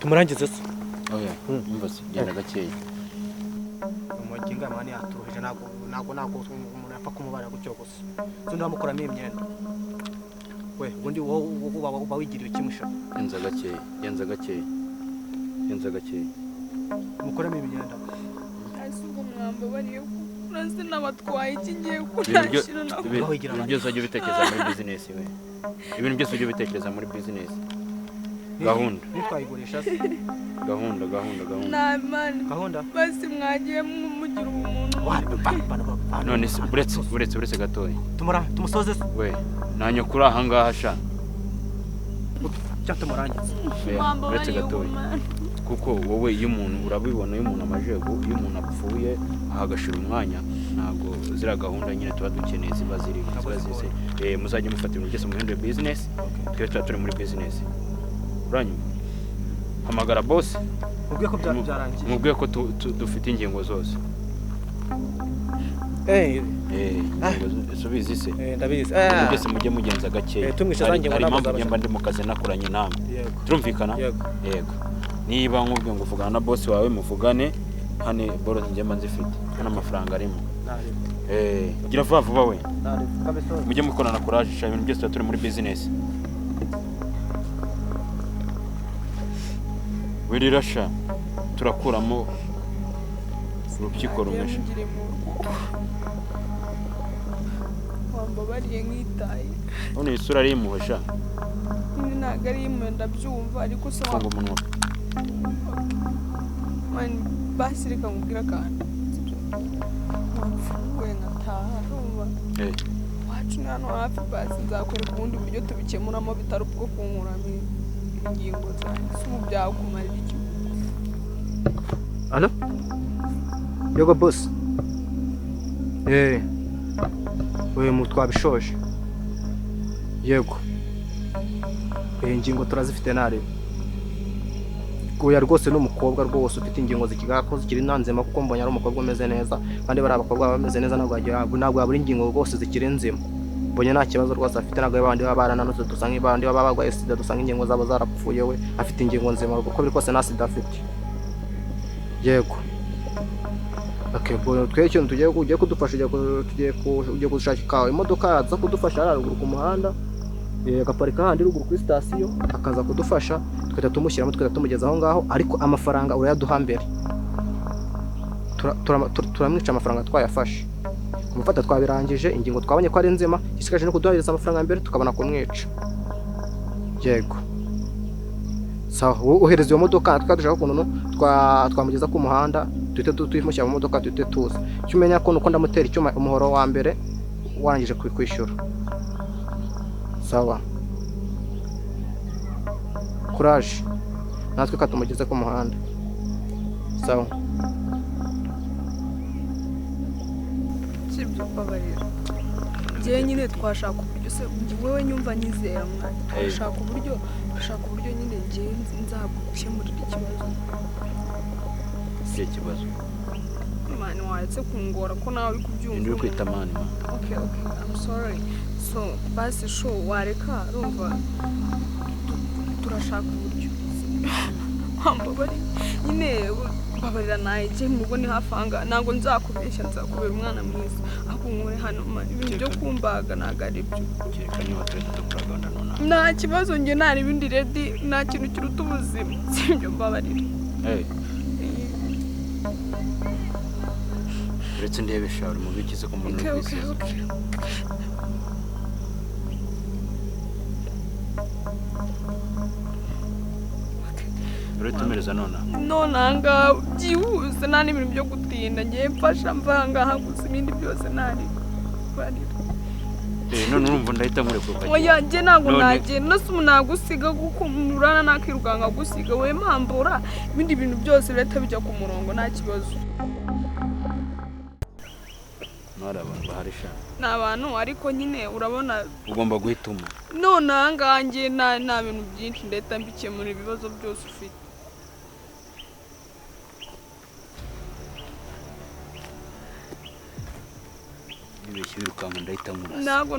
Tumurangize se? Oya, umva se, genda gakeya. Umuginga mani yaturuhije, ntabwo umuntu yapfa kumubara gutyo gusa. So ndamukuramo imyenda. We, ubundi wowe uba wigiriye ikimusha. Genza gakeya, genza gakeya. Genza gakeya. Mukuramo imyenda. Ese ubwo mwambabariye ko urazi nabatwaye iki ngiye kunashira nawe. Ibintu byose ujye ubitekereza muri business we. Ibintu byose ujye ubitekereza muri business. Gahunda. Nitwayigurisha se. Gahunda, gahunda, gahunda. Nta mani. Gahunda. Basi mwagiye mugira ubumuntu. None se uretse gatoya. Tumura tumusoze se. We, nanyo kuri aha ngaha sha. Cyo tumurangize. Uretse gatoya. Kuko wowe iyo umuntu urabibona, iyo umuntu amajego, iyo umuntu apfuye ahagashira umwanya, ntago zira gahunda nyine tuba dukeneye ziba ziri ziba zise. Muzajye mufata ibintu byose muhindure business. Twe tuba turi muri business. Uranyumva? Hamagara boss. Mubwiye ko byarangiye. Mubwiye ko dufite ingingo zose. Subizi se. Ndabizi. Byose mujye mugenza gake. Tumwishe zangingo ntabwo zabaje. Mba ndi mu kazi nakoranye namwe. Turumvikana? Yego. Niba nkubwiye ngo uvugana na boss wawe muvugane, hane boro njye mba nzifite. Hano amafaranga arimo. Gira vuba vuba we. Mujye mukorana courage, sha ibintu byose turi muri business. Wirirasha turakuramo urupyiko rumeshe. Wambabariye nkitaye. None isura ari impuhwe sha. Ntabwo ari impuhwe ndabyumva, ariko se funga umunwa. Mani basi reka nkubwire akantu. Wapfuye nkataha urumva. Wacu ni hano hafi, basi nzakwereka ubundi buryo tubikemuramo bitari ubwo kunkuramo ingingo zanjye. Si ubu byakumarira iki? Alo? Yego boss. We mu twabishoje. Yego. Ingingo turazifite nare. Oya rwose n'umukobwa rwose ufite ingingo zikigako zikiri nzima, kuko mbonye ari umukobwa umeze neza, kandi bari abakobwa bameze neza ntabwo yabura ingingo rwose zikiri nzima. Mbonye nta kibazo rwose afite, ntabwo abandi baba barananutse dusanga abandi baba barwaye sida dusanga ingingo zabo zarapfuye, we afite ingingo nzima kuko biri kose nta sida afite. Yego. Okay, bo twe ikintu tugiye kudufasha, ugiye gushaka imodoka yaza kudufasha haruguru ku muhanda, agaparika handi ruguru kuri sitasiyo, akaza kudufasha tukajya tumushyiramo tukajya tumugeza aho ngaho, ariko amafaranga urayaduha mbere. Turamwica amafaranga twayafashe. Kumufata twabirangije, ingingo twabonye ko ari nzima, gisigaje no kuduhereza amafaranga mbere tukabona kumwica. Yego. Sawa, ohereza iyo modoka twadushaka ukuntu twamugeza ku muhanda, duhite tumushyira mu modoka duhite tuza. Icyo umenya ko nuko ndamutera icyuma umuhoro wa mbere warangije kwishyura. Sawa. Courage. Natwe katumugeze ku muhanda. Sawa. Sibyo babarira. Ngiye nyine twashaka uburyo se wowe nyumva nyizera mwana. Twashaka uburyo nyine ngiye nzagukemurira ikibazo. Si ikibazo. Mani waretse kungora ko nawe uri kubyumva. Ndi kwita mani. Okay, I'm sorry. So basi sho wareka urumva turashaka uburyo. Wambabari nyine babarira naje mu rugo ni hafanga, ntabwo nzakubeshya nzakubera umwana mwiza, ahubwo nkure hano ibintu byo kumbaga ntabwo ari byo. Kereka niba turi dukora gahunda none. Nta kibazo nge nta ibindi ready, nta kintu kiruta ubuzima. Sibyo mbabarira. Uretse ndebe sha uri mu bikize ko umuntu uri kwisiza. Uretse nona. None nga byihuse nta n'ibintu byo gutinda, ngiye mfasha mvanga gusa ibindi byose ntari barira. None urumva ndahita nkurekuka. Oya nge ntabwo nagenda, nase umuntu nagusiga kuko murana nakirukanga gusiga we mpambura ibindi bintu byose birahita bijya ku murongo nta kibazo. Mwari abantu bahari sha. Ni abantu ariko nyine urabona ugomba guhituma. None aha nge nta bintu byinshi ndahita mbikemura ibibazo byose ufite. Ntabwo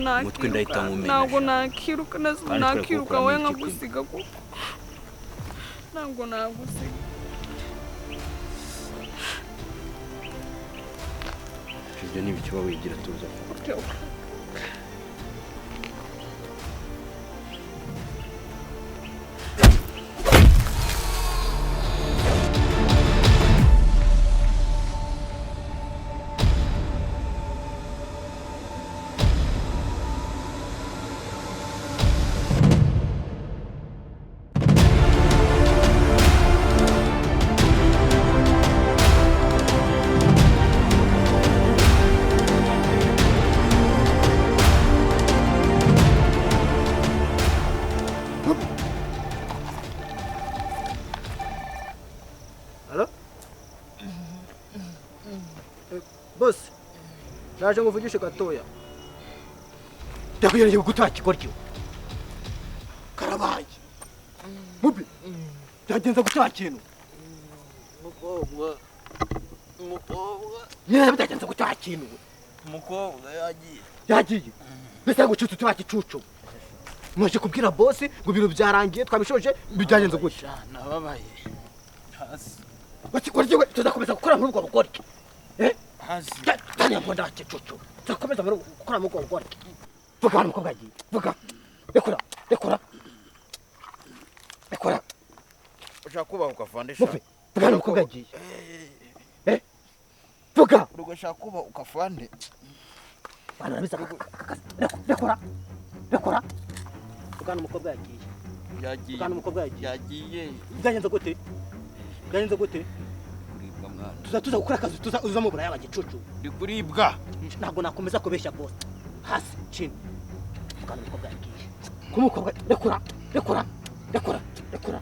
nakiruka, nakiruka we nkagusiga kuko. Ntabwo nagusiga. Ibyo ni ibiki wigira tuza. Boss, naje nguvugishe gatoya. Ndakugereye gutaka ikigoryi. Karabaye. Mubi. Byagenze gutaka kintu. Mukobwa. Mukobwa. Nyine byagenze gutaka kintu. Mukobwa yagiye. Yagiye. Mbese gucucu tuba kicucu. Mwaje kubwira boss ngo ibintu byarangiye twabishoje byagenze gutya. Nababaye. Hasi. Bakigoryi we tuzakomeza gukora muri ubwo bugoryi. Eh? Hasi. Tanya mbona kicucu. Tuzakomeza muri gukora muri ubwo bugoryi. Vuga hano mukobwa yagiye. Vuga. Rekura. Rekura. Rekura. Ushaka kubahuka fande sha. Vuga hano mukobwa yagiye. Eh? Vuga. Ushaka kubahuka fande. Bana rabiza. Rekura. Rekura. Vuga hano mukobwa yagiye. Yagiye. Vuga hano mukobwa yagiye. Yagiye. Byagenze gute? Byagenze gute? Kuribwa mwana. Tuza gukora akazi tuza uza mu buraya bagicucu. Ndi kuribwa. Ntabwo nakomeza kubeshya boss. Hasi chini. Vuga hano mukobwa yagiye. Kumukobwa rekura. Rekura. Rekura. Rekura.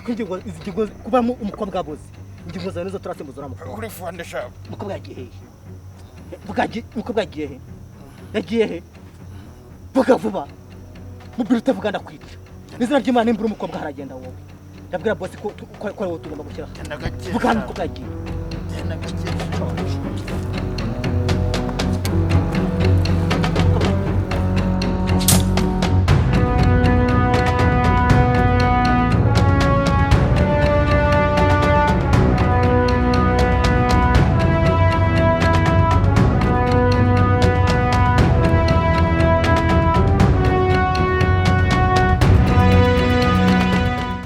Ingingo ingingo kubamo umukobwa boss. Ingingo zawe nizo turasimbuza uramukobwa. Uri fande sha. Umukobwa yagiye hehe? Vuga umukobwa yagiye he? Yagiye he? Vuga vuba. Mubiri utavuga ndakwica. Izina ry'Imana imbura umukobwa haragenda wowe. Ndabwira boss ko ko wowe tugomba gushyira. Genda gake. Vuga hano umukobwa yagiye. Genda gake.